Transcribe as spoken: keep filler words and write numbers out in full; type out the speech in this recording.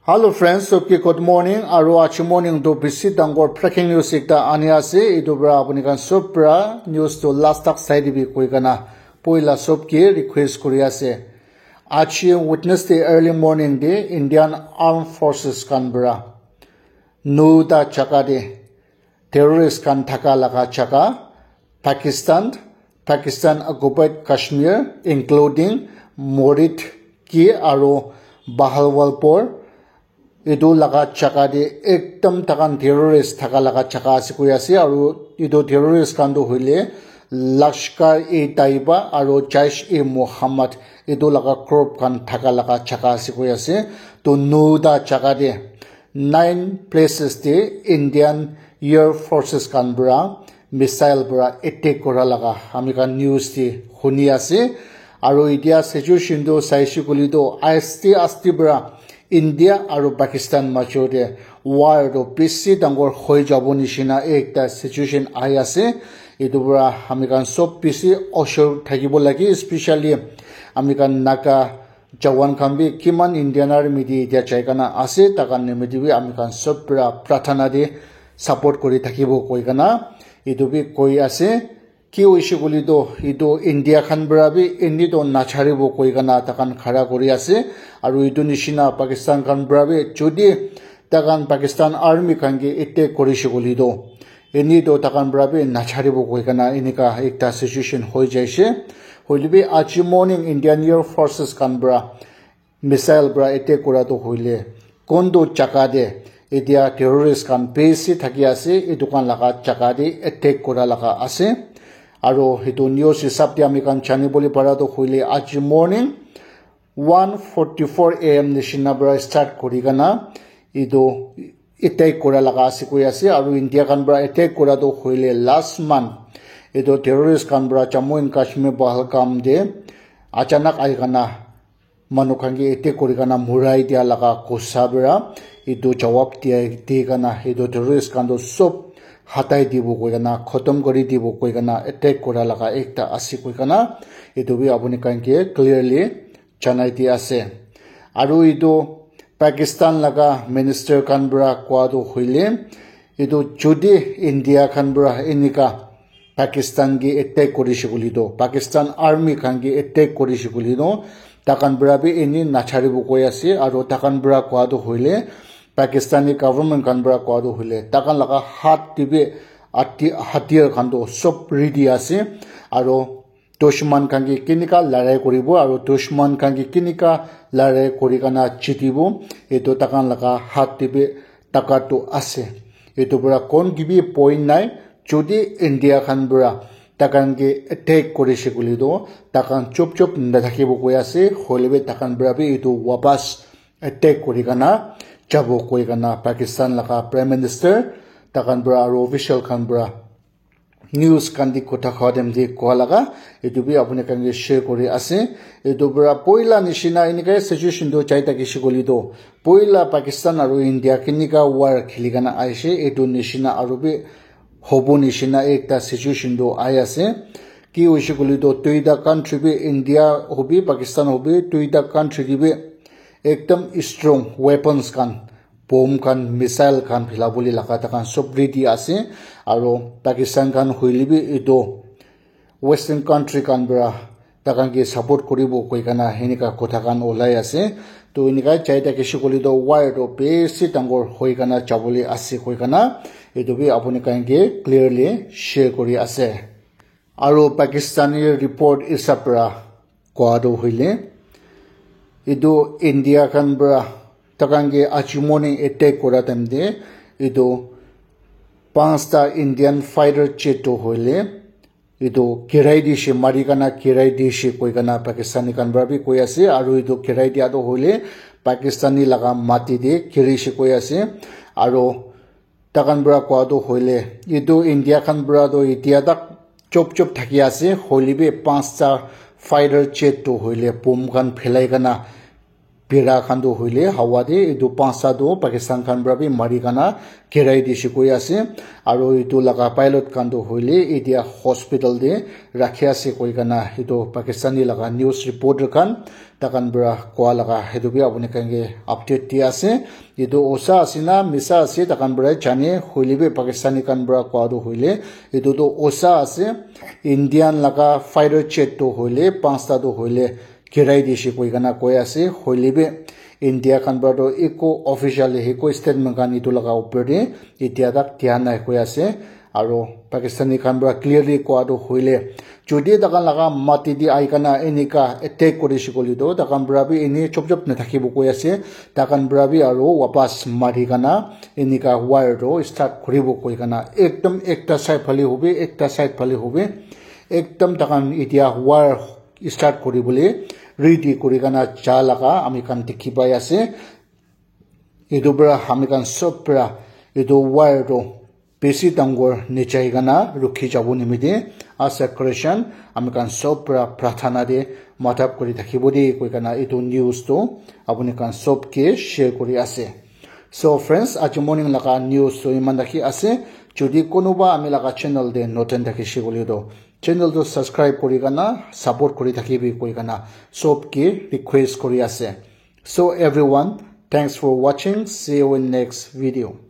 Hello friends, sobke good morning. Aru aji morning tu bishi dangor breaking news ekta ani ase. Etu para apuni khan sob para news tu last tak sai dibi koi kana poila sobke request kuri ase. Aji Wednesday early morning te Indian Armed Forces khan para nota jaga te terrorist khan thaka laga jaga Pakistan, Pakistan occupied Kashmir, including Morit ki aru Bahawalpur, etu laga jaga te ekdam takan terrorist thaka laga jaga ase koi ase. Aru etu terrorist khan tu hoile Lashkar-e-Taiba aru Jaish-e-Mohammed etu laga group khan thaka laga jaga ase koi ase. To nota jaga te nine places te Indian Air Forces khan para missile para attack kora laga ami khan news te huni ase. Aru etia situation tu saise koile tu aste aste para India aru Pakistan major te war tu bishi dangor hoi jabo nishina ekta situation ahi ase. Etu para ami khan sob bishi osor thakibo lage, especially ami khan Naga Jawan khan bi kiman Indian Army te etia jai kana ase, takhan nimite bi ami khan sob para prathana te support kuri thakibo koi kana etu bi koi ase. Ki hoise koile toh etu India khan para bi eni toh nacharibo koi kana takhan khara kuri ase. Aru etu nishina Pakistan khan para bi jodi takhan Pakistan Army khan ke attack kurise koile toh eni toh takhan para bi nacharibo koi kana enika ekta situation hoi jaise. Hoile bi aji morning Indian Air Forces khan para missile para attack kura toh hoile kuntu jaga te etia terrorist khan bishi thaki ase, etu khan laga jaga te attack kura laga ase. Aru etu news hisab te ami khan jani bole para toh hoile aji morning one forty-four A M nishina para start kuri kana etu attack kura laga ase koi ase. Aru India khan para attack kura toh hoile last month etu terrorist khan para Jammu and Kashmir Pahalgam te achanak ahi kana manu khan ke attack kuri kana murai dia laga gussa para etu jawab dia di kana etu terrorist khan toh sob hatai dibo koi kana khotom kuri dibo koi kana attack kura laga ekta ase koi kana etu bi apuni khan ke clearly janai di ase. Aru etu Pakistan laga minister khan para koa toh hoile etu jodi India khan para enika Pakistan ke attack kurise koile toh, Pakistan army khan ke attack kurise koile toh, takhan para bi eni nacharibo koi ase. Aru takhan para koa toh hoile, Pakistani government khan para koa toh hoile, takhan laga hath te bi ati-, hatiyar khan toh sob ready ase. Aru dushman khan ke kenika larai kuribo, aru dushman khan ke kenika larai kuri kana jitibo, etu takhan laga hath te bi takat toh ase. Etu para kon ke bi point nai, jodi India khan para takhan ke attack kurise koile toh, takhan chup chup nathakibo koi ase, hoile bi takhan para bi etu wapas attack kuri kana jabo koi kana Pakistan laga Prime Minister takhan para aru official khan para news khan te kotha koa time te koa laga etu bi apuni khan ke share kuri ase. Etu para poila nishina enika situation toh jai thakise koile toh, poila Pakistan aru India kenika war kheli kana aise, etu nishina aru bi hobo nishina ekta situation toh ahi ase. Ki hoise koile toh, duita country bi, India hobi, Pakistan hobi, duita country te bi ekdam strong weapons khan, bomb khan, missile khan phila bole laga takhan sob ready ase. Aru Pakistan khan hoile bi etu Western country khan para takhan ke support kuribo koi kana enika kotha khan olai ase. To enika jai thakise koile toh war toh bishi dangor hoi kana jabole ase koi kana etu bi apuni khan ke clearly share kuri ase. Aru Pakistani report hisab para koa toh hoile, etu India khan para takhan ke aji morning attack kura time te etu panchta Indian fighter jet toh hoile etu girai dishe, mari kana girai dishe koi kana Pakistani khan para bi koi ase. Aru etu girai dia toh hoile Pakistani laga mati te girise koi ase. Aru takhan para koa toh hoile, etu India khan para toh etia tak chup chup thaki ase, hoile bi panchta fighter jet toh hoile bomb khan phelai kana bira khan tu hoile hawa te etu pansta tu Pakistan khan para bi mari kana girai dise koi ase. Aru etu laga pilot khan tu hoile etia hospital te rakhi ase koi kana etu Pakistani laga news reporter khan takhan para koa laga etu bi apuni khan ke update di ase. Etu osa ase na misa ase takhan para jane, hoile bi Pakistani khan para koa tu hoile etu tu osa ase. Indian laga fighter jet tu hoile pansta tu hoile girai dise koi kana koi ase. Hoile bi India khan para tu eko official eko statement khan etu laga upor te etia tak dia nai koi ase. Aru Pakistani khan para clearly koa tu hoile jodi takhan laga mati te ahi kana enika attack kori se koile tu takhan para bi eni chop chop na thakibo koi ase. Takhan para bi aru wapas mari kana enika war tu start koribo koi kana ekdom ekta side phale hobi ekta side phale hobi ekdom takhan etia war start kori bole ready kori kana ja laga ami khan dikhi pai ase. Etu para ami khan sob para etu war tu bisi dangor nichai kana rukhi jabo nimite ase Christian ami khan sob para prathana te madhab kori thakibo de koi kana etu news tu apuni khan sob ke share kori ase. So friends, aji morning laga news tu iman rakhi ase. Jodi konoba ami laga channel te notun thakise koile tu channel tu subscribe kori kana support kori thakibi koi kana sob ke request kori ase. So everyone, thanks for watching. See you in next video.